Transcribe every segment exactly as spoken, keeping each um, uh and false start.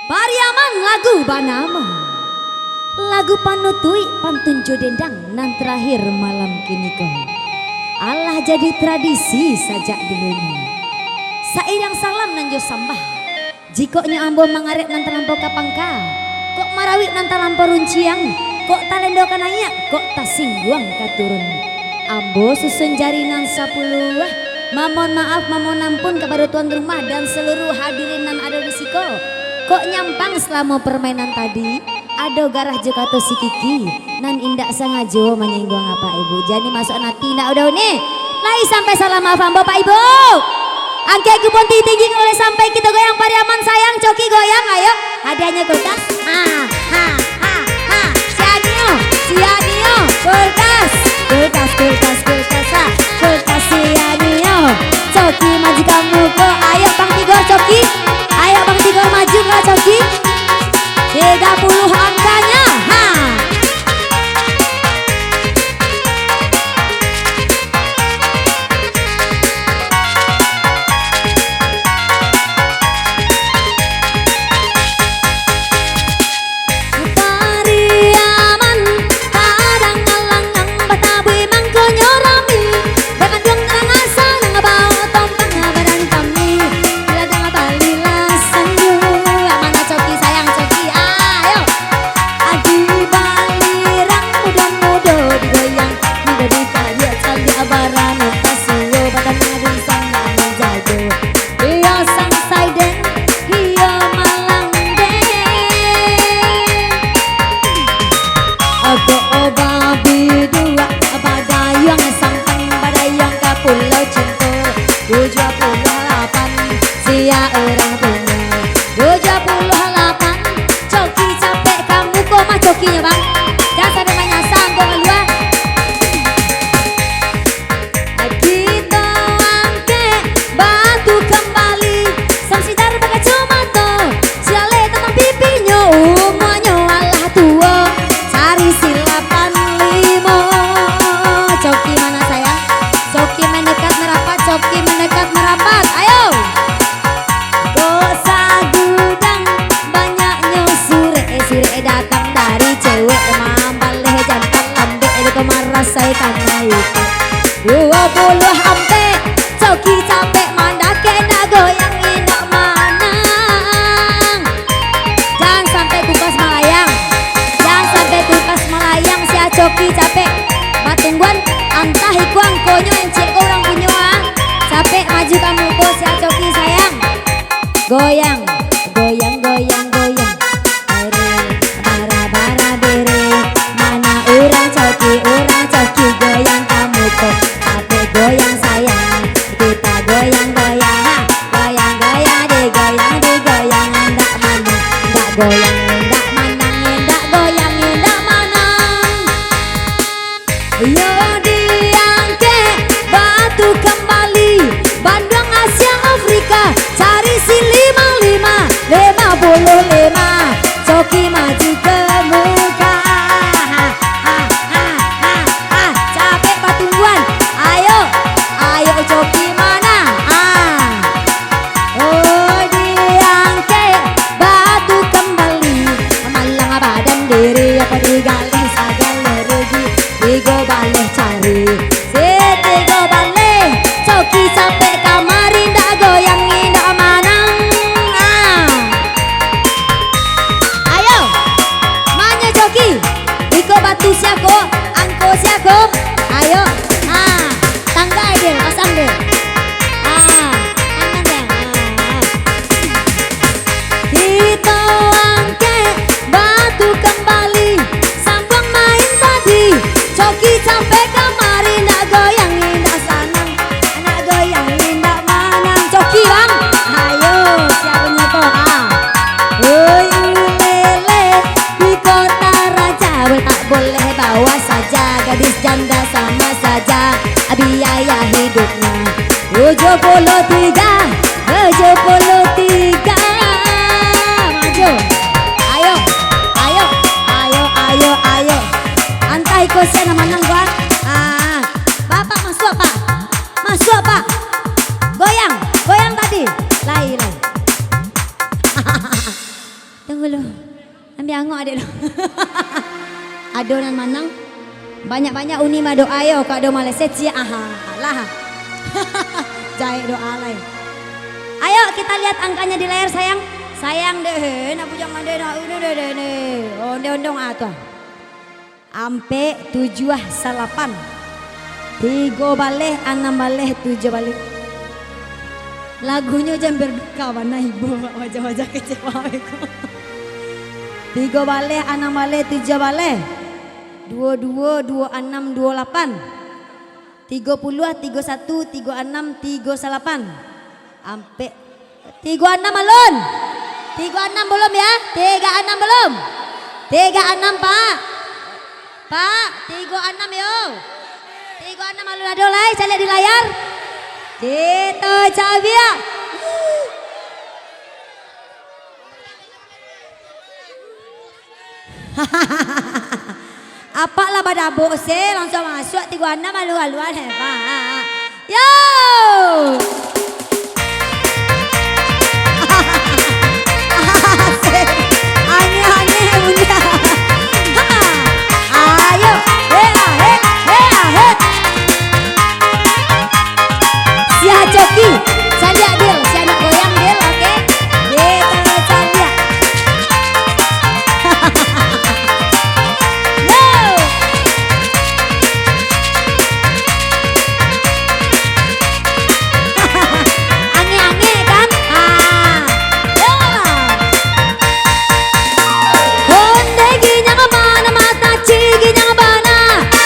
Pariaman lagu banamo Lagu Panutuik Pantun Jo Dendang nan tarakhir malam kiniko. Alah jadi tradisi sajak dulunyo. Sairiang salam nan jo sambah. Jikok nyo ambo mangarek nan talampau ka pangka, kok marawik nan talampau runciang, kok talendo ka naiak, kok tasingguang ka turun. Ambo susun jari nan sapuluah, mamohon maaf, mamohon ampun kapado tuan rumah dan saluruah hadirin nan ado di siko. Kok nyampang salamo parmainan tadi, ado garah jo kato sikiki nan indak sangajo manyingguang apak ibu. Jadi masuak ati indak udah ni. Lai sampai salah maaf ambo, Pak Ibu. Angkek kupon tinggi kalau sampai kito goyang Pariaman sayang, coki goyang, ayo. Hadiahnyo kulkas. Ha, ha, ha, ha. Sia nio, sia nio, kulkas. Kulkas, kulkas, kulkas, ha. Kulkas sia nio. Coki maju ka muko, ayo Bang Tigor coki. Ayo Bang Tigor maju ka coki. Tiga puluh angkanya, ha. Pariaman, padang alangang, batabuih mangkonyo rami, bakanduang tanah sanang, bawa tompang badan kami, ladang balilah sandu. Mana coki sayang, coki, ayo. Adi balirang mudo-mudo digoyang, mudo dicaliak-caliak barano pasuo, badan rinsang nak manjago. Iyo sansai den, iyo malang den. Agak oba biduak, badayuang sampang, badayuang ka Pulau Cinto. Tujuah puluah lapan, sia urang punyo. Tujuah puluah lapan, coki capek ka muko mah cokinyo, Bang. Jan sampai manyasa anggo kalua. Kito angkek batu kambali, Samsidar bakacomato, si Alek tantang pipinyo, umuanyo alah tuo, cari si lapan limo. Coki mana sayang? Coki mendekat merapat, coki mendekat merapat. Ayo. Kok sagudang banyaknyo surek, surek datang dari cewek, mambaleh jantan lambek, iko marasai tanah itu. Duo puluah ampek, coki capek mandakek, ndak goyang, indak manang. Jan sampai kulkas malayang, jan sampai kulkas malayang, sia coki capek. Batungguan, antah iko angkonyo encik ko urang punyo, ah. Capek maju ka muko, sia coki sayang. Goyang, goyang, goyang, goyang. Bere, bara, bara, bere. Mana urang coki, urang coki goyang ka muko. Capek goyang sayang, kita goyang, goyang, ha. Goyang, goyang, digoyang, digoyang, indak manang. Indak goyang, indak manang, indak goyang, indak manang. Yo diangkek batu kambali, banduang Asia Afrika, cari si lima lima, lima puluh lima, coki maju ka muko. Ha, ha, ha, ha, ha, capek batungguan. Ayo, ayo coki mana? Ah. Oh, diangkek batu kambali, malang badan diri, apo digaleh sagalo rugi, tigo baleh cari, si tigo baleh, coki capek kamari, ndak goyang, indak manang. Ah. Ayo, manyo coki, iko batu sia ko, angko sia ko, ayo, ah. Tanggai deh, pasang deh. Ah, aman deh. Ah, ah. Kito angkek batu kambali, sambuang main tadi. Coki capek kamari, ndak goyang, indak sanang, ndak goyang, indak manang. Coki, Bang, ayo, sia punyo ko? Ah. Oi, ulele, di kota raja, tak boleh bawa saja, gadis janda sama saja biaya hidupnya. Tujuh puluh tiga, tujuh puluh tiga. Maju. Ayo, ayo, ayo, ayo, ayo. Antah iko sia nan manang, Bang. Ah, Bapak masuak, Pak. Masuak, Pak. Goyang, goyang tadi. Lai, lai. Tunggu lu. Ambiak angok adek lu. Ado nan manang. Banyak-banyak uni madoa yo, kok ado Malaysia ciek aha. Alah. Jahek doa lai. Ayo kita lihat angkanya di layar sayang. Sayang deh, nak bujang mandeh nak unu deh deh ni. Ondeh-ondong ah tu. Ampek, tujuah, salapan. Tigo baleh, anam baleh, tujuah baleh. Lagunyo jan berduka bana ibo, wajah-wajah kecewa ko. Tigo baleh, anam baleh, tujuah baleh. Duo duo, duo anam, duo lapan. Tigo puluah, tigo satu, tigo anam, tigo salapan. Ampek. Tigo anam alun. Tigo anam belum ya? Tiga anam belum? Tiga anam, Pak. Pak, tigo anam yo. Tigo anam alun ado lai, caliak di layar. Cito cabiak. Apak lah badabok se, langsuang masuak tigo anam aluah-aluah hebat. Yo! Asik. Angeh-angeh bunyi. Ha. Ayo. Hei, ah, hei, hei, ah, hei. Sia coki, caliak Dil, sia nak goyang Dil, oke? Dil, caliak. Yo. Angin-angin kan? Ah. Yo lah. Onde ginyang bana, mataci ginyang bana.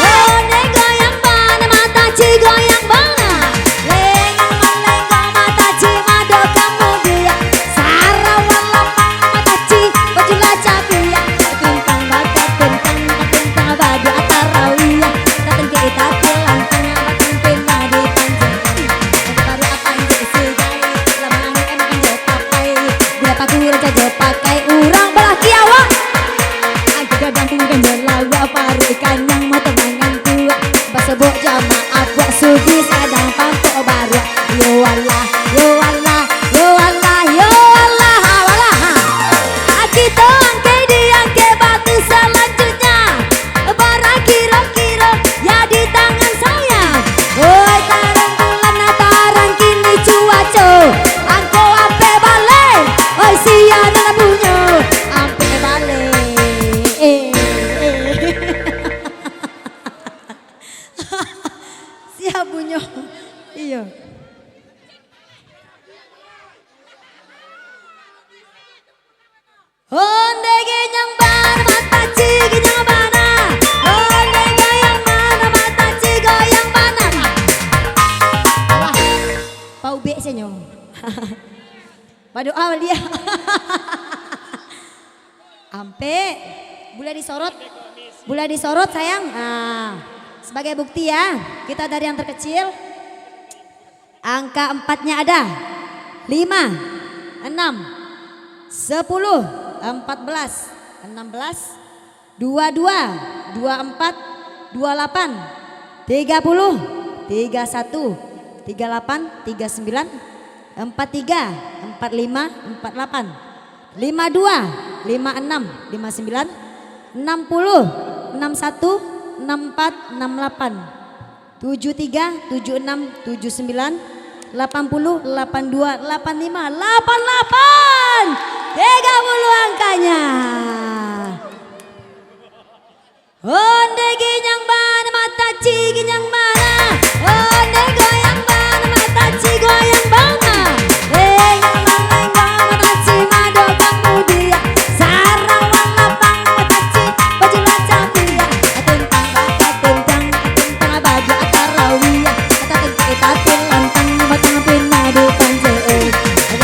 Onde goyang bana, mataci goyang bana. Lengang malenggang, mataci mado kamudian. Sarawa lapang, mataci baju lah cabiak. Batuntang bakatuntang, batuntang baju atarawiah. Tatengkek tapi lantang, batang pena di panjang. Baru apa yang jadi segai, lama angin emang kan jo papai. Bila paku raja jo pakai, urang balaki awak. Angku gadang pun ganjal lawa, paruik kanyang, mato mangan kuak. Basobok jamaah buat sugi, sadang pampok baruak. Yo Allah, yo Allah, yo Allah, yo Allah, Allah. Kito angkek diangkek batu salanjutnya. Bara kiro-kiro ya di tangan saya. Oi, tarang bulan, tarang kini cuaco. Angko ampek baleh. Oi, sia nan punyo. Ampek baleh. Eh, eh. Sia punyo. Iyo. Onde ginyang bana, mataci ginyang bana. Onde goyang bana, mataci goyang bana. Wah, paubek senyo. Badoa baliak. Ampek. Buliah disorot. Buliah disorot, sayang. Nah, sebagai bukti ya, kita dari yang terkecil. Angka empatnya ada. Lima, enam, sepuluh, empat belas, enam belas, dua dua, dua empat, dua lapan, tiga puluh, tiga satu, tiga lapan, tiga sembilan, empat tiga, empat lima, empat lapan, lima dua, lima enam, lima sembilan, enam puluh, enam satu, enam empat, enam lapan. Tujuh tiga, tujuh enam, tujuh sembilan, lapan puluh, lapan dua, lapan lima, lapan lapan. Tiga puluh angkanya. Onde ginyang bana, mataci ginyang bana. Onde goyang bana, mataci goyang bana. Lengang malenggang, mataci mado kamudian. Sarawa lapang, mataci baju lah cabiak. Tuntang bakatuntang, tuntang baju atarawiah. Tatengkek tapi lantang, batang pena di panjang.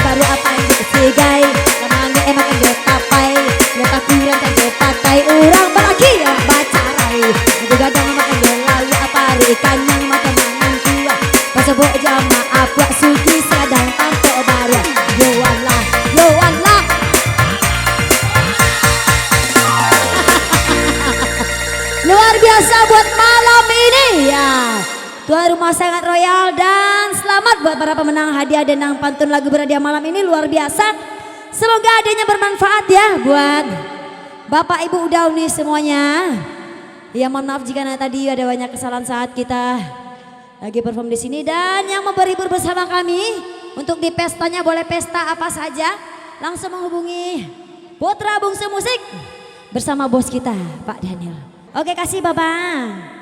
Baru apa yang disigai, lama angin emang kan jo papai. Lepas kurang kan jo pakai, urang balaki yang bacarai. Angku gadang makan jo lauk, paruik kanyang makan mangan kuah. Pasobok jamaah buat sugi, sadang pampok baruak. Yo Allah, yo Allah. Luar biasa buat malam ini ya. Tuan rumah sangat royal dan selamat buat para pemenang hadiah dendang pantun lagu berhadiah malam ini, luar biasa. Semoga adanya bermanfaat ya buat Bapak Ibu Udauni semuanya. Ya, mohon maaf jika na tadi ada banyak kesalahan saat kita lagi perform di sini. Dan yang mau berhibur bersama kami untuk di pestanya, boleh pesta apa saja, langsung menghubungi Putra Bungsu Musik bersama bos kita, Pak Daniel. Oke, kasih Bapak.